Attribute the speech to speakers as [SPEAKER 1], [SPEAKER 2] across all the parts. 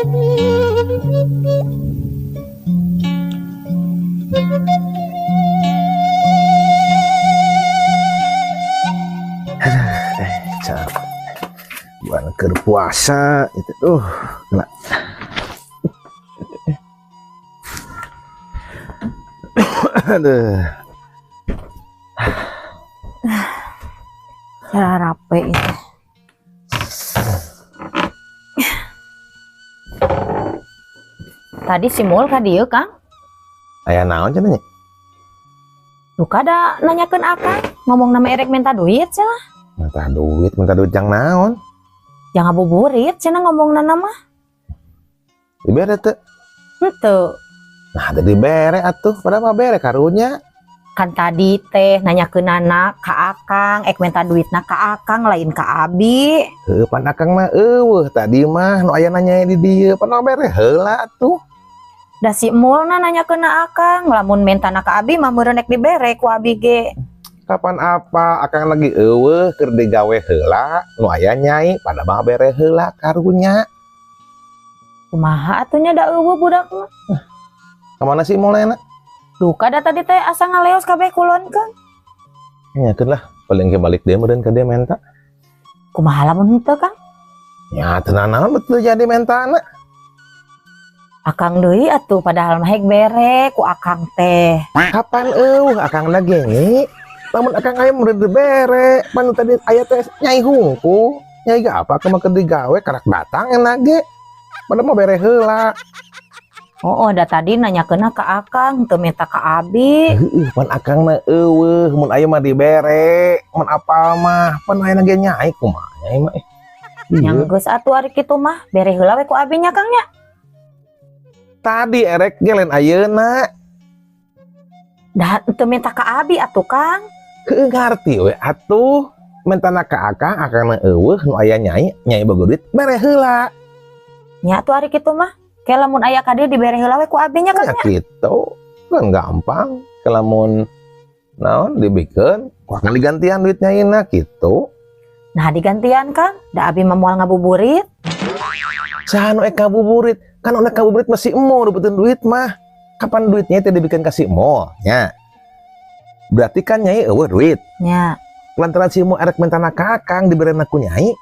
[SPEAKER 1] Bulan keur puasa itu tuh. Lah. Aduh.
[SPEAKER 2] Cara rape itu. Tadi si Mul ka dieu, Kang.
[SPEAKER 1] Aya naon cenah nya?
[SPEAKER 2] Duka da nanyakeun akang, ngomong nama erek minta duit cenah.
[SPEAKER 1] Minta duit jang naon?
[SPEAKER 2] Jang ngabuburit cenah ngomongna mah.
[SPEAKER 1] Dibere teu?
[SPEAKER 2] Henteu.
[SPEAKER 1] Nah, teu dibere atuh, padahal mah bere karunya.
[SPEAKER 2] Kan tadi teh nanyakeunana ka akang, ek minta duitna ka akang lain ka abi.
[SPEAKER 1] Heuh, pan akang mah eueuh tadi mah nu aya nanya di dieu, pan mah bere heula atuh.
[SPEAKER 2] Da si Mulna nanyakeunna akang, lamun mentana ka abi mah meureun ek dibere ku abi ge.
[SPEAKER 1] Kapan apa akang lagi eueuh keur digawe heula, nu aya nyai pada mah bere heula karunya.
[SPEAKER 2] Kumaha atuh nya da eueuh budak mah?
[SPEAKER 1] Ka mana sih Mulna?
[SPEAKER 2] Duka da tadi teh asa ngaleos kabeh kulonkeun.
[SPEAKER 1] Nyakeun lah, paling ke balik dia meureun ka dia menta.
[SPEAKER 2] Kumaha lamun henteu, Kang?
[SPEAKER 1] Ya teu nanaon betul jadi mentana.
[SPEAKER 2] Akang deui atuh padahal mah hek bere ku akang teh.
[SPEAKER 1] Kapan eueuh akang ge nyi? Lamun akang aya meureun dibere, pan tadi aya teh nyai hungkul. Nyai ge apa kumaha keur digawe karak datang enak ge. Padahal mah bere heula.
[SPEAKER 2] Oh, da tadi nanyakeunna ka akang, teu minta ka abi.
[SPEAKER 1] Heueuh, pan akang mah eueuh, mun aya mah dibere, mun apal mah, pan aya ge nyai kumaha nyai mah.
[SPEAKER 2] Nya geus atuh ari kitu mah, bere heula we ku abi nya Kang nya.
[SPEAKER 1] Tadi erek ge lain ayeuna.
[SPEAKER 2] Da teu minta ka abi atuh Kang.
[SPEAKER 1] Heueuh ngarti we atuh, mentana ka akang, akangna eueuh nu aya nyai, nyai boga duit bere heula.
[SPEAKER 2] Nya atuh ari kitu mah. Ke lamun aya ka dieu dibere heula we ku abi nya Kang
[SPEAKER 1] nya. Kitu kan gampang. Ke lamun naon dibikeun, ku akang digantian duit nyaina kitu.
[SPEAKER 2] Nah digantian Kang, da abi mah moal ngabuburit.
[SPEAKER 1] Saha nu ek ngabuburit? Kan nu ek ngabuburit mah si Emo dapetin duit mah. Kapan duitnya teh dibikeun ka si Emo nya? Berarti kan nyai eueuh duit.
[SPEAKER 2] Nya.
[SPEAKER 1] Lantaran si Emo erek mentana ka akang diberena ku nyai,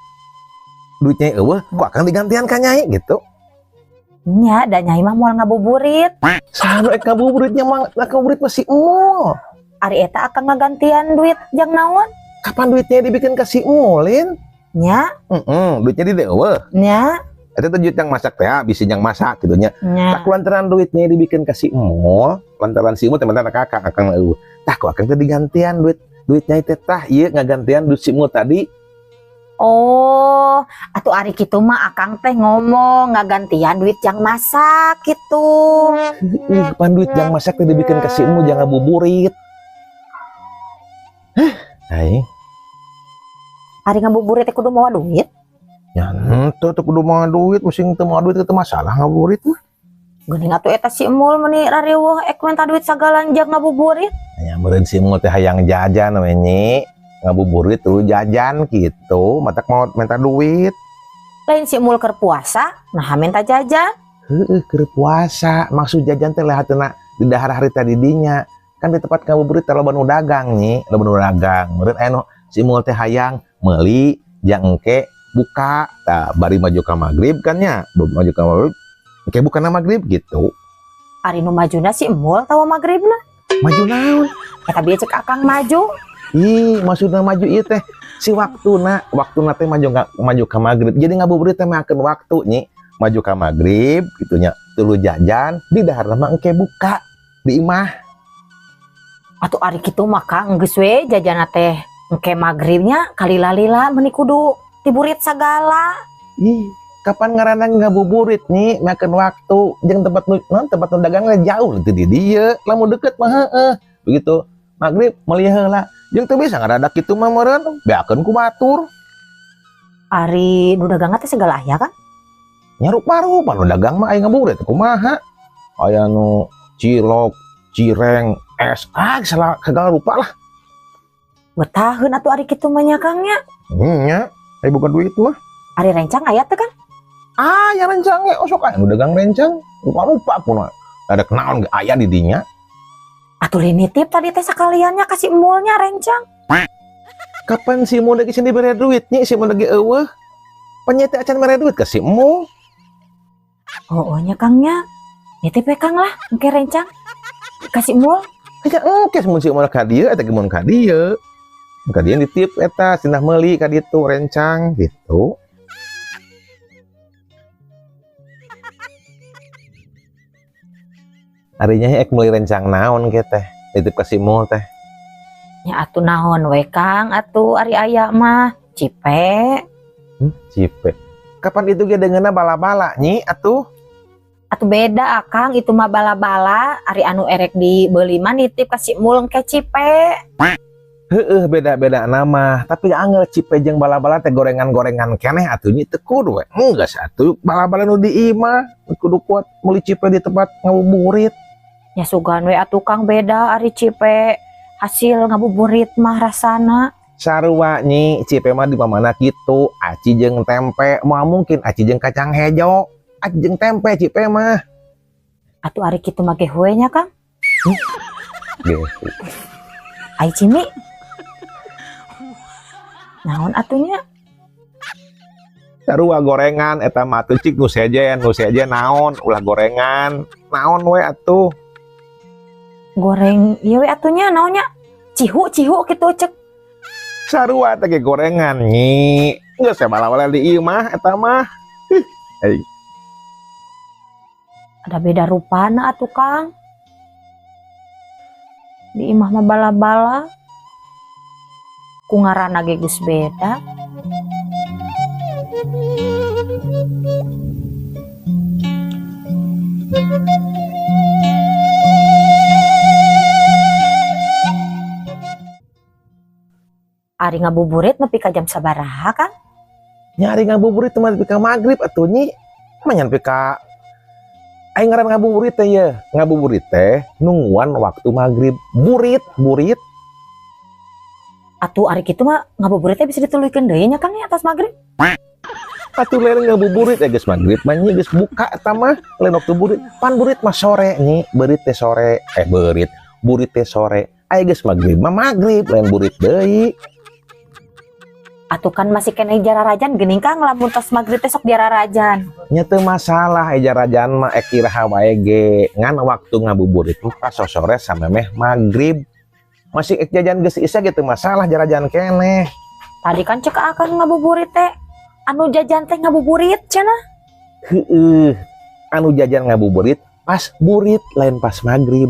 [SPEAKER 1] duitnya eueuh, ku akang digantian ka nyai gitu.
[SPEAKER 2] Nya, da nyai mah moal ngabuburit.
[SPEAKER 1] Saha nu ek ngabuburitnya mah ngabuburit mah si Emo.
[SPEAKER 2] Ari eta akang ngagantian duit jang naon?
[SPEAKER 1] Kapan duitnya dibikin ka si Emo, Lin?
[SPEAKER 2] Nya.
[SPEAKER 1] Heeh, duitnya di eueuh.
[SPEAKER 2] Nya.
[SPEAKER 1] Eta teh duit yang masak teh, bisi yang masak gitu nya.
[SPEAKER 2] Nya.
[SPEAKER 1] Tak lantaran duitnya dibikin ka si Emo, lantaran si Emo teh minta ka akang, akang eueuh. Tah ku akang teh digantian duit, duitnya teh tah ieu ngagantian duit si Emo tadi.
[SPEAKER 2] Oh, atuh ari kitu mah akang teh ngomong ngagantian duit yang masak gitu.
[SPEAKER 1] Ih, pan duit yang masak teh dibikin ka si Emo jangan ngabuburit. Hah, ai.
[SPEAKER 2] Ari ngabuburit teh kudu mawa duit?
[SPEAKER 1] Ya henteu teh kudu mawa duit, mesti teu mawa duit teh masalah ngabuburit mah.
[SPEAKER 2] Geuning atuh eta si Emul meuni rariweuh ek minta duit sagala jang ngabuburit.
[SPEAKER 1] Nya meureun si Emul teh hayang jajan we nyi. Ngabuburit tuh jajan gitu, matak mau minta duit.
[SPEAKER 2] Lain si Emul keur puasa, nah minta jajan.
[SPEAKER 1] Heeh, keur puasa, maksud jajan teh lehateuna di dahar hari tadi dinya. Kan di tempat ngabuburit teh loba nu dagang nyi, loba nu dagang. Meureun aya nu si Emul teh hayang meuli jang engke buka, tah bari maju ka magrib kan nya, maju ka magrib, engke bukana magrib gitu.
[SPEAKER 2] Ari nu majuna si Emul tawa magribna?
[SPEAKER 1] Maju naon?
[SPEAKER 2] Eta bieu cek akang maju.
[SPEAKER 1] Ih, maksudna maju ieu teh si waktuna, waktuna teh maju ka, maju ka magrib. Jadi ngabuburit teh makeun waktu nyi, maju ka magrib gitu nya. Tuluy jajan, di daharna mah engke buka di imah.
[SPEAKER 2] Atuh ari kitu mah Kang geus we jajanna teh engke magribnya kalila-lila meuni kudu tiburit sagala.
[SPEAKER 1] Ih, kapan ngaranna ngabuburit nyi, makeun waktu jeung tempat nu, naon, tempat nu dagangna jauh teu di dieu, lamun deket mah heueuh. Begitu magrib meuli heula. Jeung teu bisa ngaradak kitu mah meureun, beakeun ku batur.
[SPEAKER 2] Ari nu dagang teh segala aya kan?
[SPEAKER 1] Nya rupa-rupa nu dagang mah aya ngabuburit kumaha? Aya nu cilok, cireng, es, ah segala rupa lah.
[SPEAKER 2] Betaheun atuh ari kitu mah nya Kang nya.
[SPEAKER 1] Nya, aya boga duit mah.
[SPEAKER 2] Ari rencang aya teh Kang?
[SPEAKER 1] Ah, ya rencang ge osok aya nu dagang rencang. Lupa-lupa pun ada kenaon ge aya di dinya.
[SPEAKER 2] Atuh nitip tadi teh sakaliannya kasih mulnya rencang.
[SPEAKER 1] Kapan si Mul lagi sini bere duit nya, si Mul lagi eueuh. Penyete acan mere duit ke si Mul.
[SPEAKER 2] Oh, nya Kang nya. Nitip we Kang lah, engke rencang. Kasih Mul.
[SPEAKER 1] Aya engke mun si Mul ka dieu eta ge mun ka dieu. Ka dieu nitip eta cenah meuli ka ditu rencang gitu. Ari nya ek meuli rencang naon ge teh, nitip ka si Mul teh.
[SPEAKER 2] Nya atuh naon we Kang atuh ari aya mah cipe.
[SPEAKER 1] Cipe. Kapan itu ge dengeuna bala-bala nyi atuh?
[SPEAKER 2] Atuh beda Akang itu mah bala-bala ari anu erek dibeli mah nitip ka si Mul engke cipe.
[SPEAKER 1] Heeh, beda-beda nama, tapi angger cipe jeung bala-bala teh gorengan-gorengan keneh atuh nyi teu kudu we. Enggeus atuh bala-bala nu di imah kudu kuat meuli cipe di tempat ngabuburit.
[SPEAKER 2] Nya sugan we atuh Kang beda ari cipe hasil ngabuburit mah rasana.
[SPEAKER 1] Sarua nyi cipe mah di mana kitu, aci jeung tempe, moal mungkin aci jeung kacang hejo, aci jeung tempe cipe mah.
[SPEAKER 2] Atuh ari kitu mah gehu nya Kang.
[SPEAKER 1] Gehu.
[SPEAKER 2] Ai cimi. Naon atunya?
[SPEAKER 1] Sarua gorengan eta mah atuh cik nu sejen naon ulah gorengan, naon we atuh.
[SPEAKER 2] Goreng ieu we atunya naonnya? Cihu kitu cek.
[SPEAKER 1] Sarua teh ge gorengan nyi. Geus saya bala-bala di ieu mah eta mah. Hih.
[SPEAKER 2] Ada beda rupana atuh Kang. Di imah mah bala-bala. Ku ngaranna ge geus beda. Ari ngabuburit nepi ka jam sabaraha Kang?
[SPEAKER 1] Nya ari ngabuburit teh nepi ka magrib atuh nyi. Mah nya nepi ka aing ngaran ngabuburit teh ye. Ngabuburit teh nungguan waktu magrib. Burit, burit.
[SPEAKER 2] Atuh ari kitu mah ngabuburit teh bisa dituluykeun deui nya Kang nya atas magrib.
[SPEAKER 1] Atuh lain ngabuburit geus magrib mah nyi geus buka eta mah lain waktu burit. Pan burit mah sore nyi, beurit teh sore. Beurit, burit teh sore. Aya geus magrib mah magrib lain burit deui.
[SPEAKER 2] Atuh kan masih kena jararajan geuning Kang lamun tos magrib teh sok jararajan.
[SPEAKER 1] Nya teu masalah jarajan mah ek iraha wae ge. Ngan waktu ngabuburit mah pas sore samemeh magrib. Masih ek jajan geus isa ge teu masalah jarajan keneh.
[SPEAKER 2] Tadi kan cek akan ngabuburit teh anu jajan teh ngabuburit cenah.
[SPEAKER 1] Heeh. Anu jajan ngabuburit pas burit lain pas magrib.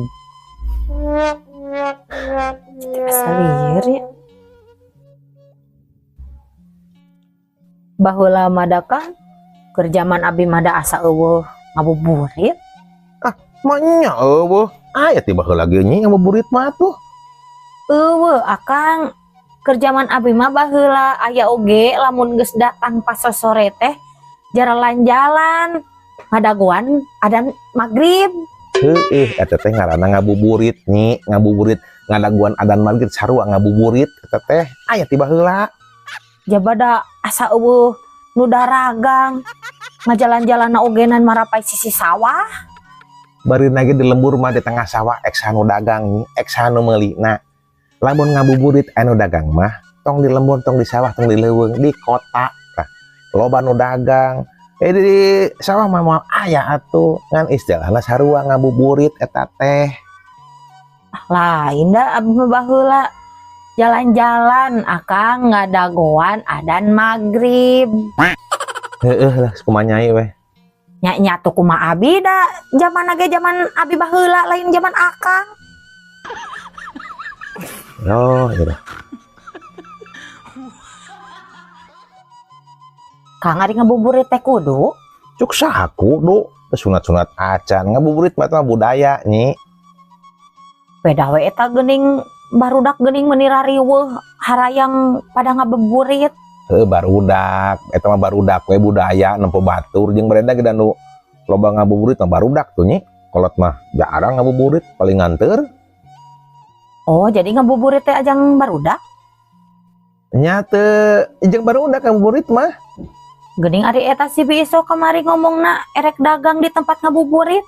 [SPEAKER 2] Asa lieur ya. Baheula mah da Kang keur jaman abi mah da asa eueuh ngabuburit.
[SPEAKER 1] Ah, mah nya eueuh. Aya ti baheula ge nyi ngabuburit mah tuh.
[SPEAKER 2] Eueuh Akang keur jaman abi mah baheula aya oge lamun geus datang pas sore teh jalan-jalan ngadagoan adan magrib.
[SPEAKER 1] Heeh, eta teh ngaranna ngabuburit nyi, ngabuburit ngadagoan adan magrib sarua ngabuburit eta teh aya ti baheula.
[SPEAKER 2] Jabada asa eueuh nu daragang ngajalan-jalanna ogenan marapai sisi sawah.
[SPEAKER 1] Bari ge di lembur mah di tengah sawah ek sanu dagang nyi, ek sanu meulina. Lamun ngabuburit anu dagang mah tong di lembur, tong di sawah, tong di leuweung, di kota. Tah, loba nu dagang. Di sawah mah moal aya atuh, ngan istilahna sarua ngabuburit eta teh.
[SPEAKER 2] Lain da abdi mah baheula jalan-jalan Akang ngadagoan adan magrib.
[SPEAKER 1] Heeh lah kumaha nyai weh.
[SPEAKER 2] Nya nya atuh kumaha abi da jaman ge jaman abi baheula lain jaman Akang.
[SPEAKER 1] Oh, iya.
[SPEAKER 2] Kang ari ngabuburit teh kudu?
[SPEAKER 1] Cuk saha kudu? Sunat-sunat acan ngabuburit mah teh budaya nyi.
[SPEAKER 2] Beda we eta geuning barudak geuning meuni rariweuh harayang pada ngabuburit.
[SPEAKER 1] Heuh barudak, eta mah barudak we budaya nempo batur jeung bereda ge nu loba ngabuburit mah barudak tuh nyi. Kolot mah jarang ngabuburit, paling nganteur.
[SPEAKER 2] Oh, jadi ngabuburit teh ajang barudak?
[SPEAKER 1] Nya teu jeung barudak ngabuburit mah.
[SPEAKER 2] Geuning ari eta si Bi Isoh kamari ngomongna erek dagang di tempat ngabuburit.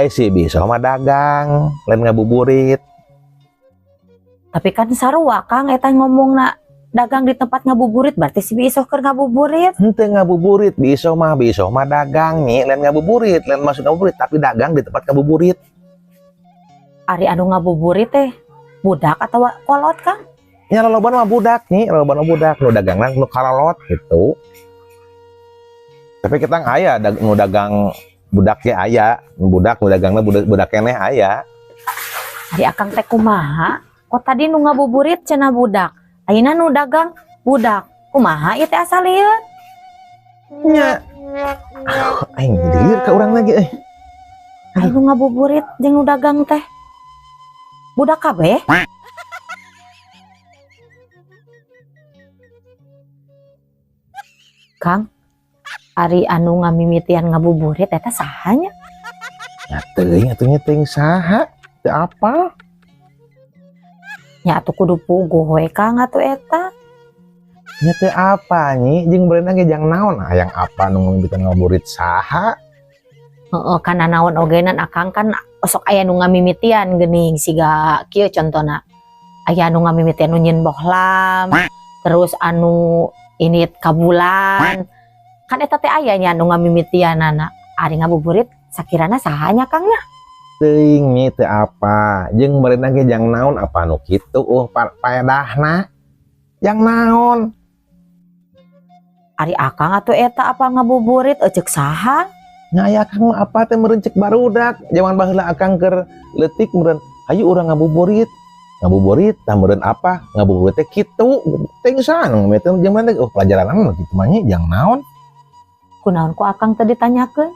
[SPEAKER 1] Si Bi Isoh mah dagang, lain ngabuburit.
[SPEAKER 2] Tapi kan sarua Kang eta ngomongna dagang di tempat ngabuburit berarti si Bi Isoh keur ngabuburit.
[SPEAKER 1] Henteu ngabuburit, Bi Isoh mah dagang nih, lain ngabuburit, lain masuk ngabuburit, tapi dagang di tempat ngabuburit.
[SPEAKER 2] Ari anu ngabuburit teh budak atau kolot Kang?
[SPEAKER 1] Nya loloban mah budak nih, loloban mah budak, nu dagangna nu karolot gitu. Tapi kita aya nu dagang budaknya aya, budak nu dagangna budak keneh aya.
[SPEAKER 2] Ari akang teh kumaha? Kok tadi nu ngabuburit cenah budak, ayeuna nu dagang budak. Kumaha ieu teh asal ieu?
[SPEAKER 1] Nya. Aduh, aing lieur ka urang lagi euy.
[SPEAKER 2] Ari nu ngabuburit jeung nu dagang teh budak kabeh? Kang, ari anu ngamimitian ngabuburit eta saha nya?
[SPEAKER 1] Nya teuing atuh nya teuing saha? Teu apal.
[SPEAKER 2] Nya atuh kudu puguh we Kang atuh eta.
[SPEAKER 1] Nya teu apa nyi, jeung beurena ge jang naon hayang apa nu ngamimitian ngabuburit saha?
[SPEAKER 2] Heeh, kana naon ogenan akang kan osok aya nu ngamimitian geuning siga kieu contona. Aya anu ngamimitian nu nyieun bohlam, terus anu init kabulan. Kan eta teh aya nya anu ngamimitianana. Ari ngabuburit sakirana saha nya Kang nya?
[SPEAKER 1] Teuing nyi teu apa, jeung beurena ge jang naon apa nu kitu paedahna. Jang naon?
[SPEAKER 2] Ari akang atuh eta apa ngabuburit ceuk saha?
[SPEAKER 1] Nya aya akang mah apa teh meureun ceuk barudak. Jaman baheula akang keur leutik meureun hayu urang ngabuburit. Ngabuburit tah meureun apa? Ngabuburit teh kitu. Teuing saha nu ngamimitian jaman teh pelajaran mah kitu mah nya jang naon?
[SPEAKER 2] Kunaon ku akang teh ditanyakeun?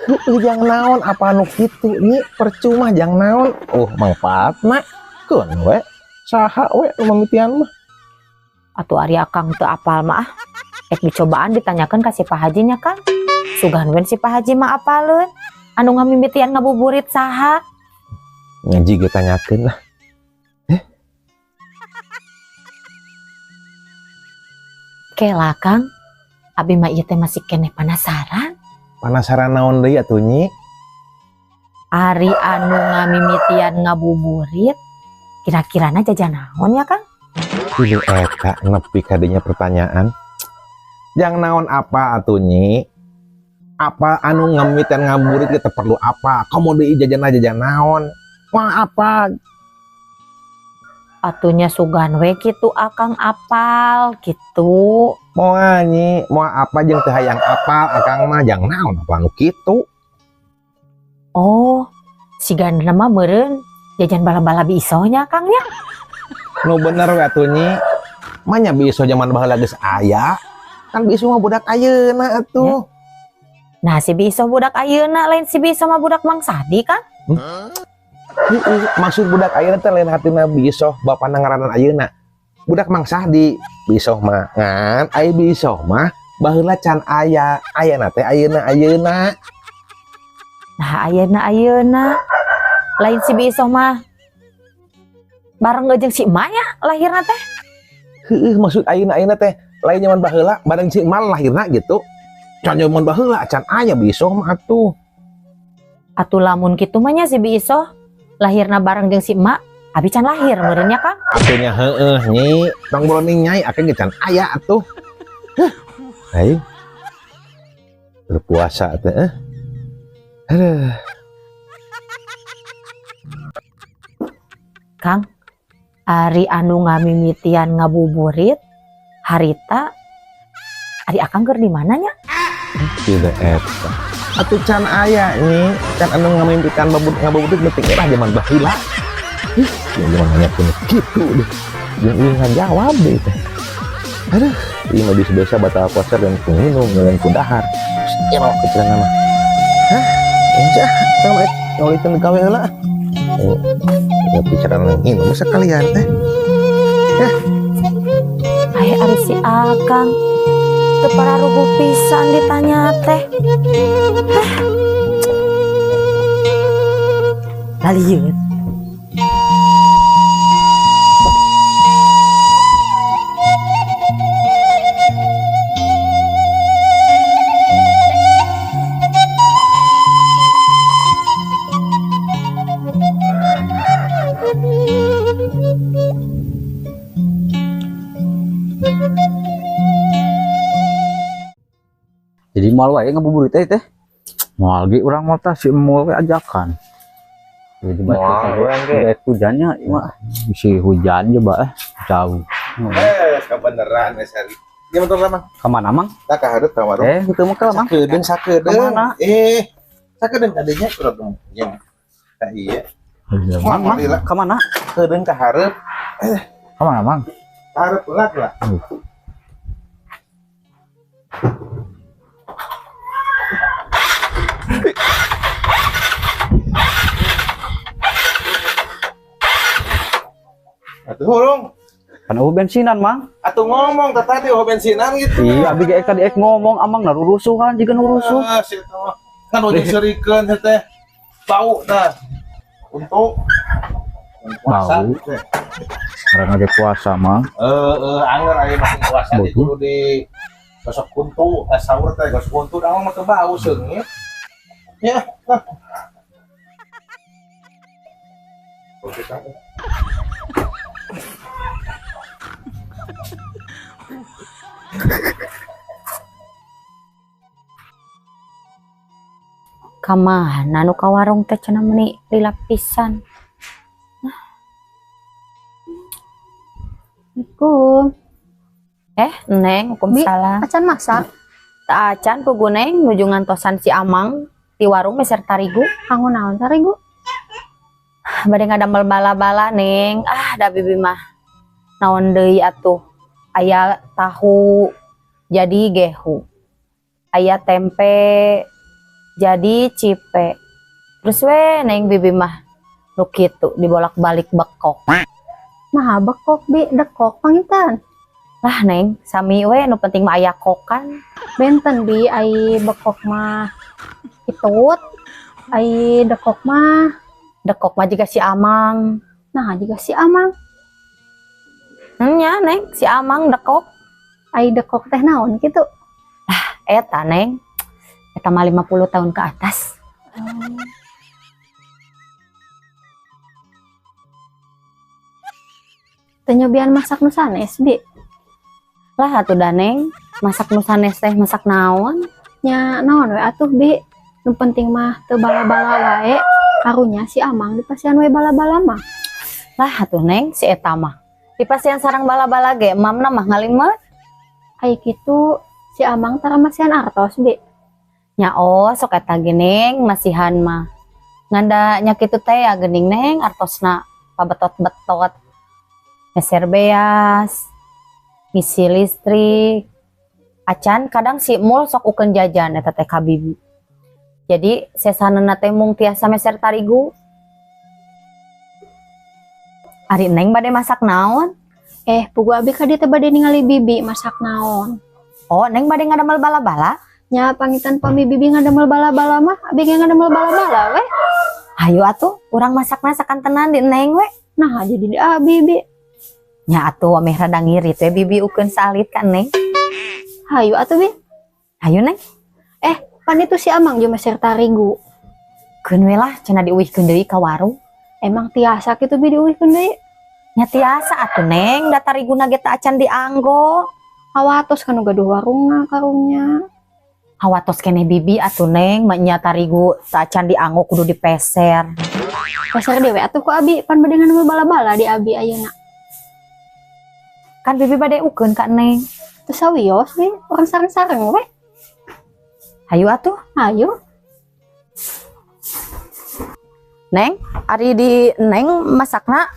[SPEAKER 1] Heueuh jang naon apa nu kitu nyi percuma jang naon. Mangfaatna keun we saha we nu mamitian mah.
[SPEAKER 2] Atuh ari akang teu apal mah ah. Rek dicobaan ditanyakeun ka si Pak Haji nya Kang. Sugan we si Pak Haji mah apaleun. Anu ngamimitian ngabuburit saha?
[SPEAKER 1] Ngaji ge tanyakeun lah.
[SPEAKER 2] Kela Kang, abi mah ieu teh masih keneh penasaran.
[SPEAKER 1] Penasaran naon deui atuh nyi?
[SPEAKER 2] Ari anu ngamimitian ngabuburit, kira-kirana jajan naon ya Kang?
[SPEAKER 1] Ini eta nepi kadinya pertanyaan. Jang naon apa atuh nyi? Apa anu ngamimitian ngabuburit kita perlu apa? Komo deui jajan jajan naon? Wah apa?
[SPEAKER 2] Atunya sugan we kitu akang apal kitu.
[SPEAKER 1] Moal nyi, moal apa jeung teu hayang apal akang mah jang naon apa anu kitu.
[SPEAKER 2] Oh, sigana mah meureun jajan bala-bala Bi Isoh nya Kang nya.
[SPEAKER 1] Nu bener we atuh nyi. Manya Bi Isoh jaman baheula geus aya. Kan Bi Isoh mah budak ayeuna atuh.
[SPEAKER 2] Nah, si Bi Isoh budak ayeuna lain si Bi Isoh mah budak Mang Sadi Kang.
[SPEAKER 1] Heeh, maksud budak ayeuna teh lain hatina Bi Isoh bapana ngaranan ayeuna. Budak Mang Sadi Bi Isoh mah ngan aya Bi Isoh mah baheula can aya, ayana teh ayeuna ayeuna.
[SPEAKER 2] Nah, ayeuna ayeuna lain si Bi Isoh mah bareng jeung si emak nya lahirna teh.
[SPEAKER 1] Heeh, maksud ayeuna ayeuna teh lain nyaman baheula bareng si emak lahirna gitu. Can nyaman baheula can aya Bi Isoh mah atuh.
[SPEAKER 2] Atuh lamun kitu mah nya si Bi Isoh lahirna bareng jeung si emak, abi can lahir meureun nya Kang.
[SPEAKER 1] Atuh nya heueuh nyi, tong boloning nyai akang ge can aya atuh. Heuh. Ayo. Berpuasa teh eh. Aduh.
[SPEAKER 2] Kang, ari anu ngamimitian ngabuburit harita ari akang keur di mana nya?
[SPEAKER 1] Tidak eta. Atuh can aya nyi, can anu ngamimitian ngabuburit penting era zaman baheula. Ih, ya zaman nanya pun kitu deh. Jeung ieu ngajawab deh teh. Aduh, ieu mah biasa batal puasa dan ku minum, dan ku dahar. Elok kecil nama. Hah? Enjah, sama rek ngolikeun gawe heula. Oh, ya bicara nginum sekalian teh. Hah?
[SPEAKER 2] Ai ari si Akang teu pararuguh pisan ditanya teh. Hah? Lalieun.
[SPEAKER 3] Moal wae ngabuburit teh teh.
[SPEAKER 4] Moal ge urang mah tah si Emul we ajakan.
[SPEAKER 1] Moal urang ge.
[SPEAKER 3] Ge hujannya mah.
[SPEAKER 4] Si hujan coba jauh.
[SPEAKER 1] Kebeneran geus hari. Ieu motor lah, Mang.
[SPEAKER 4] Ka mana, Mang?
[SPEAKER 1] Tah ka hareup ka warung.
[SPEAKER 4] Henteu mah ka, Mang.
[SPEAKER 1] Sakedeung sakedeung.
[SPEAKER 4] Kemana?
[SPEAKER 1] Sakedeung kadinya urang jeung. Tah iya.
[SPEAKER 4] Mang, Mang, ka mana?
[SPEAKER 1] Sakedeung ka hareup.
[SPEAKER 4] Ka mana, Mang?
[SPEAKER 1] Ka hareup lah lah. Atuh hurung.
[SPEAKER 4] Kan eueuh bensinan, Mang.
[SPEAKER 1] Atuh ngomong teh tadi eueuh bensinan gitu.
[SPEAKER 4] Iya, abi ge tadi ek ngomong amang narurusuhan jiga nurusuh.
[SPEAKER 1] Ah, si eta mah. Kan ujung serikeun teh. Bau tah. Untuk puasa.
[SPEAKER 4] Bau. Karena ge puasa, Mang.
[SPEAKER 1] Heeh, anger aya masih puasa di kudu di gosok kuntu, sahur teh gosok kuntu da mah teu bau seungit. Ya, nah. Oke, tah.
[SPEAKER 2] Kamana nu ka warung teh cenah meuni lila pisan.
[SPEAKER 5] Assalamualaikum.
[SPEAKER 2] Neng, waalaikumsalam.
[SPEAKER 5] Acan masak?
[SPEAKER 2] Teu acan pugu Neng, nuju ngantosan si Amang di warung meser tarigu.
[SPEAKER 5] Kanggo naon tarigu?
[SPEAKER 2] Bade ngadamel bala-bala Neng. Ah, da bibi mah naon deui atuh. Aya tahu jadi gehu. Aya tempe jadi cipe. Terus we Neng bibi mah nu kitu dibolak-balik bekok.
[SPEAKER 5] Nah, bekok bi dekok panginten.
[SPEAKER 2] Lah Neng, sami we nu penting mah aya kokan.
[SPEAKER 5] Benten bi ai bekok mah itut, ai dekok mah
[SPEAKER 2] dekok mah jiga si Amang.
[SPEAKER 5] Nah, jiga si Amang.
[SPEAKER 2] Nya Neng, si Amang dekok.
[SPEAKER 5] Ai dekok teh naon kitu?
[SPEAKER 2] Lah, eta Neng. Eta mah 50 tahun ke atas.
[SPEAKER 5] Teu nyobian masak nu sanes, Bi?
[SPEAKER 2] Lah atuh da Neng, masak nu sanes teh masak naon?
[SPEAKER 5] Nya naon we atuh, Bi? Nu penting mah teu bala-bala wae. Karunya si Amang dipasihan we bala-bala mah.
[SPEAKER 2] Lah atuh Neng, si eta mah dipasihan sarang bala-bala ge mamna mah ngalimet.
[SPEAKER 5] Ai kitu si Amang tara masihan artos, Bi.
[SPEAKER 2] Nya oh sok eta ge Neng masihan mah. Nganda nya kitu teh ya geuning Neng artosna pabetot-betot. Meser beas, ngisi listrik. Acan kadang si Mul sok ukeun jajan eta teh ka bibi. Jadi sesanana teh mung tiasa meser tarigu. Ari Neng bade masak naon?
[SPEAKER 5] Pugu abi ka dieu teh bade ningali bibi masak naon.
[SPEAKER 2] Oh, Neng bade ngadamel bala-bala?
[SPEAKER 5] Nya pangitan pami bibi ngadamel bala-bala mah, abi ge ngadamel bala-bala we.
[SPEAKER 2] Hayu atuh, urang masakna sakantenan di Neng we.
[SPEAKER 5] Nah, jadi di abi bi.
[SPEAKER 2] Nya atuh ameh rada ngirit we bibi ukeun salit ka Neng.
[SPEAKER 5] Hayu atuh bi.
[SPEAKER 2] Hayu Neng.
[SPEAKER 5] Pan itu si Amang jeung meser tarigu.
[SPEAKER 2] Keun we lah cenah diuihkeun deui ka warung.
[SPEAKER 5] Emang tiasa kitu bi diuihkeun deui?
[SPEAKER 2] Nya tiasa atuh Neng, da tariguna ge teu acan dianggo.
[SPEAKER 5] Hawatos kan nu gaduh warungna karunya.
[SPEAKER 2] Hawatos keneh bibi atuh Neng, mah nya tarigu teu acan dianggo kudu dipeser.
[SPEAKER 5] Peser dewe atuh ku abi, pan bade ngadamel bala-bala di abi ayeuna.
[SPEAKER 2] Kan bibi bade ukeun ka Neng.
[SPEAKER 5] Teu sawios we, urang sareng-sareng we.
[SPEAKER 2] Hayu atuh.
[SPEAKER 5] Hayu.
[SPEAKER 2] Neng, ari di Neng masakna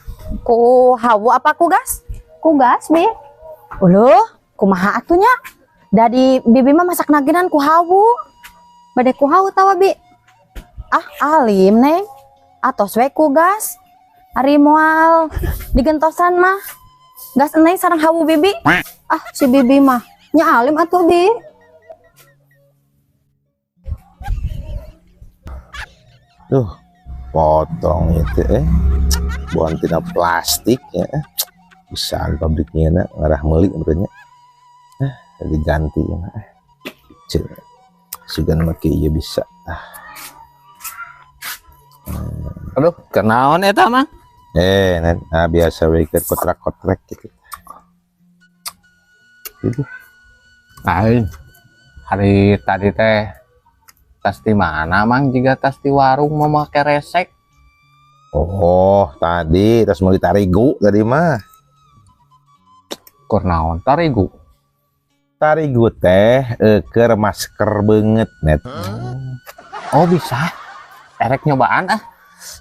[SPEAKER 2] ku hawu apa ku gas?
[SPEAKER 5] Ku gas, Bi.
[SPEAKER 2] Uluh, kumaha atuh nya? Da di bibi mah masakna geunan ku hawu.
[SPEAKER 5] Bade ku hawu tawa, Bi?
[SPEAKER 2] Ah, alim, Neng. Atos we ku gas. Ari moal digentosan mah. Gas Neng sareng hawu bibi.
[SPEAKER 5] Ah, si bibi mah nya alim atuh, Bi.
[SPEAKER 1] Duh, potong itu buang tina plastik ya. Bisa pabriknya na ngarah meuli menurutnya. Diganti ya. Cek. Sugan make ieu bisa.
[SPEAKER 3] Aduh, kenaon eta, Mang?
[SPEAKER 1] Nah, biasa we keur kotrak-kotrek gitu. Gitu.
[SPEAKER 4] Aing.
[SPEAKER 3] Hari tadi teh tas di mana, Mang? Jiga tas di warung mau make resek.
[SPEAKER 1] Oh, tadi tas meuli tarigu tadi mah.
[SPEAKER 3] Keur naon tarigu?
[SPEAKER 1] Tarigu teh keur masker beungeut, Net.
[SPEAKER 3] Oh, bisa. Erek nyobaan ah.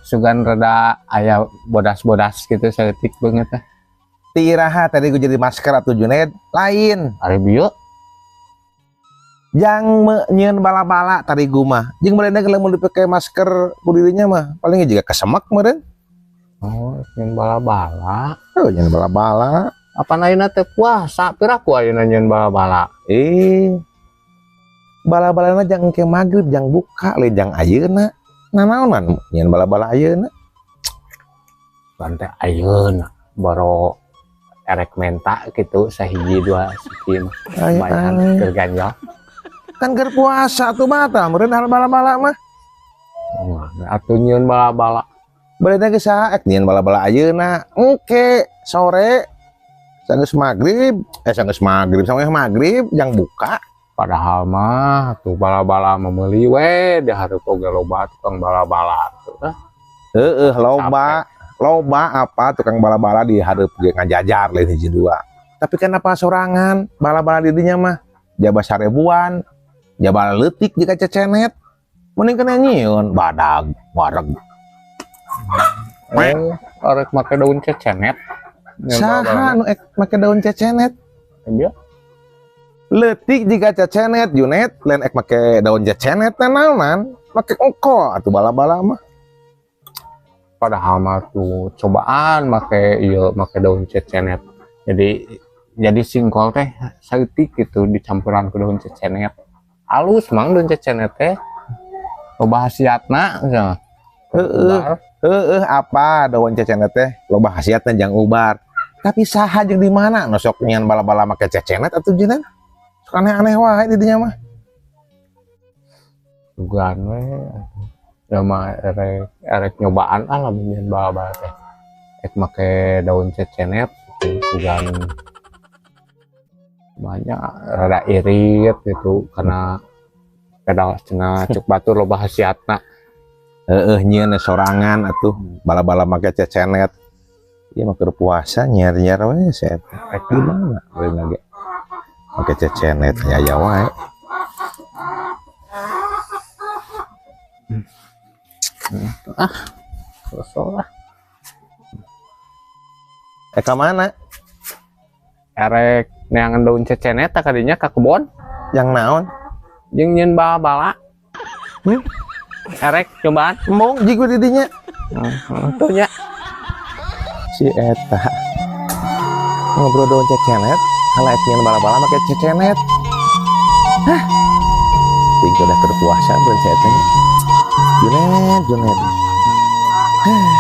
[SPEAKER 3] Sugan rada aya bodas-bodas gitu saeutik beungeut teh.
[SPEAKER 1] Ti iraha tarigu jadi masker atuh, Junet? Lain.
[SPEAKER 3] Ari bieu?
[SPEAKER 1] Jang nyieun bala-bala tarigu mah. Jeung meureun lamun dipake masker ku dirinya mah paling juga kesemek meureun.
[SPEAKER 3] Oh, nyieun bala-bala.
[SPEAKER 1] Oh, nyieun bala-bala.
[SPEAKER 3] Apa ayeuna teh puasa? Piraku ayeuna nyieun bala-bala?
[SPEAKER 1] Eh. Bala-balana jang engke magrib, jang buka, lain jang ayeuna. Nanaonan nyieun bala-bala ayeuna?
[SPEAKER 3] Ban teh ayeuna boro erek menta gitu sahiji dua siki mah.
[SPEAKER 1] Ay,
[SPEAKER 3] Lumayan
[SPEAKER 1] ay.
[SPEAKER 3] keur ganjal.
[SPEAKER 1] Kan keur puasa tuh batal meureun hal bala-bala mah.
[SPEAKER 3] Oh, atuh nyieun bala-bala.
[SPEAKER 1] Beureuh geus saha ek nyieun bala-bala ayeuna? Engke sore sanggeus magrib, sanggeus magrib, sanggeus magrib jang buka.
[SPEAKER 3] Padahal mah tuh bala-bala meuli we di hareup oge loba tukang bala-bala tuh. Ah,
[SPEAKER 1] Heeh, loba. Loba apa tukang bala-bala di hareup ge ngajajar lain hiji dua. Tapi kenapa sorangan bala-bala di dinya mah jaba sarebuan, jaba leutik jika cecenet. Mending kena nyieun badag, wareg.
[SPEAKER 3] Eh, arek make daun cecenet. Nyieun
[SPEAKER 1] Saha
[SPEAKER 3] bala-bala.
[SPEAKER 1] Nu ek make daun cecenet?
[SPEAKER 3] Dia.
[SPEAKER 1] Leutik jika cecenet, Junet, lain ek make daun cecenet naonan, make ongko atuh bala-bala mah.
[SPEAKER 3] Padahal mah tuh cobaan make ieu, make daun cecenet. Jadi singkol teh saeutik gitu dicampuran ke daun cecenet. Alus, Mang, daun cecenet teh. Loba khasiatna cenah.
[SPEAKER 1] Heeh. Heeh, apa daun cecenet teh loba khasiatna jang ubar. Tapi saha jeung di mana nu sok nyian bala-bala make cecenet atuh, Junet? Sok aneh-aneh wae di dinya mah.
[SPEAKER 3] Dugaan we. Ya mah erek erek nyobaan ah lamun nyieun bala-bala teh. Ek make daun cecenet gitu, sugan banyak rada irit gitu karena pedal cenah cuk batur loba khasiatna.
[SPEAKER 1] Heeh, nyieun sorangan atuh bala-bala make cecenet. Ieu mah keur puasa nyiar-nyiar we saya. Rek di mana lain lagi. Make cecenet aya aya wae.
[SPEAKER 3] Ah, kesel lah.
[SPEAKER 1] Ka mana?
[SPEAKER 3] Erek neangan daun cecenet tak kadinya ka kebon.
[SPEAKER 1] Yang naon?
[SPEAKER 3] Jeung nyieun bala-bala. Erek cobaan.
[SPEAKER 1] Embung jigu di dinya.
[SPEAKER 3] Tuh nya.
[SPEAKER 1] Si eta. Ngobrol daun cecenet, kalau ek nyieun bala-bala make cecenet. Hah? Ting udah keur puasa beun si eta nya. Junet, Junet. Hah.